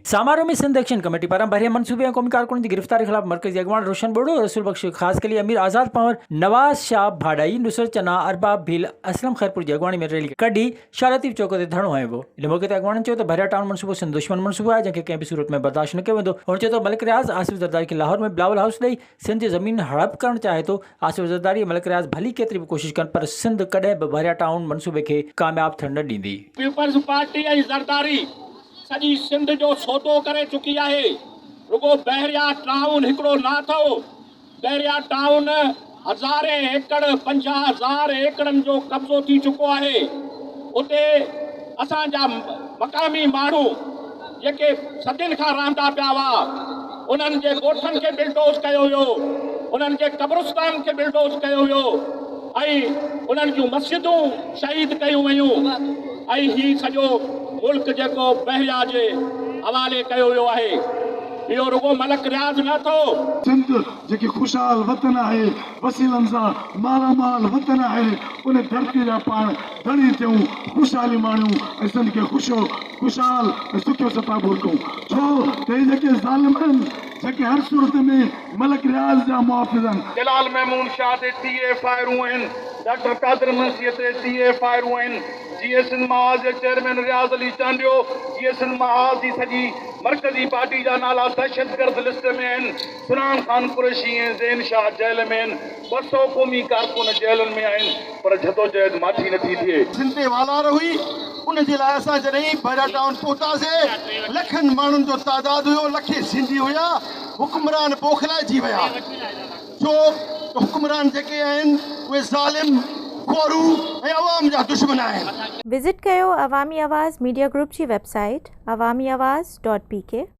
Samaro ۾ Sindh action committee پاران بحريه منصوبي ۽ قومي ڪارڪنن جي گرفتاري خلاف مرڪزي اڳواڻ روشن ٻوڙو، رسول بخش خاصخيلي، امير آزاد پنهور، نواز شاهه ڀاڏائي، نصرت چنا، ارباب ڀيل، اسلم خيرپور جي اڳواڻي ۾ ريلي ڪڍي شاهه لطيف چوڪ تي ڌرڻو هنيو ويو. ان موقعي تي اڳواڻن چيو ته بحريه ٽائون منصوبو سنڌ دشمن منصوبو آهي جنهن کي ڪنهن به صورت ۾ برداشت نه ڪيو ويندو. هن چيو ته ملڪ رياض آصف زرداري کي لاهور ۾ بلاول هائوس ڏئي سنڌ جي زمين هڙپ ڪرڻ چاهي ٿو، آصف زرداري ۽ ملڪ رياض ڀلي ڪيتري به ڪوشش ڪن پر سنڌ ڪڏهن به بحريه ٽائون منصوبي کي ڪامياب ٿيڻ نه ڏيندي. پيپلز پارٽي ۽ زرداري سڄي سنڌ جو سودو ڪري چڪي آهي، رڳو بحريا ٽائون هڪڙو نه اٿئو، بحريا ٽائون هزارين ايڪڙ 50,000 ايڪڙن جو قبضو ٿي چڪو آهي، اتي اسان جا مقامي ماڻهو جيڪي صدين کان رهندا پيا هئا انهن جي ڳوٺن کي بلڊوز ڪيو ويو، انهن جي قبرستان کي بلڊوز ڪيو ويو ۽ انهن جون مسجدون شهيد ڪيون ويون ۽ هي سڄو ملڪ جيڪو بحريا جي حوالي ڪيو ويو آهي اهو رڳو ملڪ رياض نه اٿو. سنڌ جيڪي خوشحال وطن آهي، وسيلن سان مالا مال وطن آهي، ان ڌرتي جا پاڻ ڌڻي ٿيون، خوشحالي ماڻيون ۽ سنڌ کي خوش و خوشحال ۽ سکيو ستابو ڪيون. ڇو ته هي جيڪي ظالم آهن، جيڪي هر صورت ۾ ملڪ رياض جا محافظ آهن. جلال محمود شاهه تي ٽي ايف آئرون آهن، ڊاڪٽر قادر منسيء تي ٽي ايف آئرون آهن، جيئي سنڌ محاذ جي چيئرمين رياض علي چانڊيو، جيئي سنڌ محاذ جي سڄي مرڪزي پارٽي جا نالا دهشتگرد لسٽ ۾ آهن، سنان خان قريشي ۽ زين شاهه جيل ۾ آهن، 200 قومي ڪارڪن جيلن ۾ آهن پر جدوجهد ماٺي نٿي ٿئي. سنڌ تي والار هئي ان جي لاء اسان جڏهن بحريا ٽائون پهتاسي لکن ماڻهن جو تعداد هيو لکين سنڌي هيا حڪمران بوکلائجي ويا ڇو ته حڪمران جيڪي آهن اهي ظالم ڦورو ۽ عوام جا دشمن آهن. وزٽ ڪيو عوامي آواز ميڊيا گروپ جي web site Awami Awaz dot P K.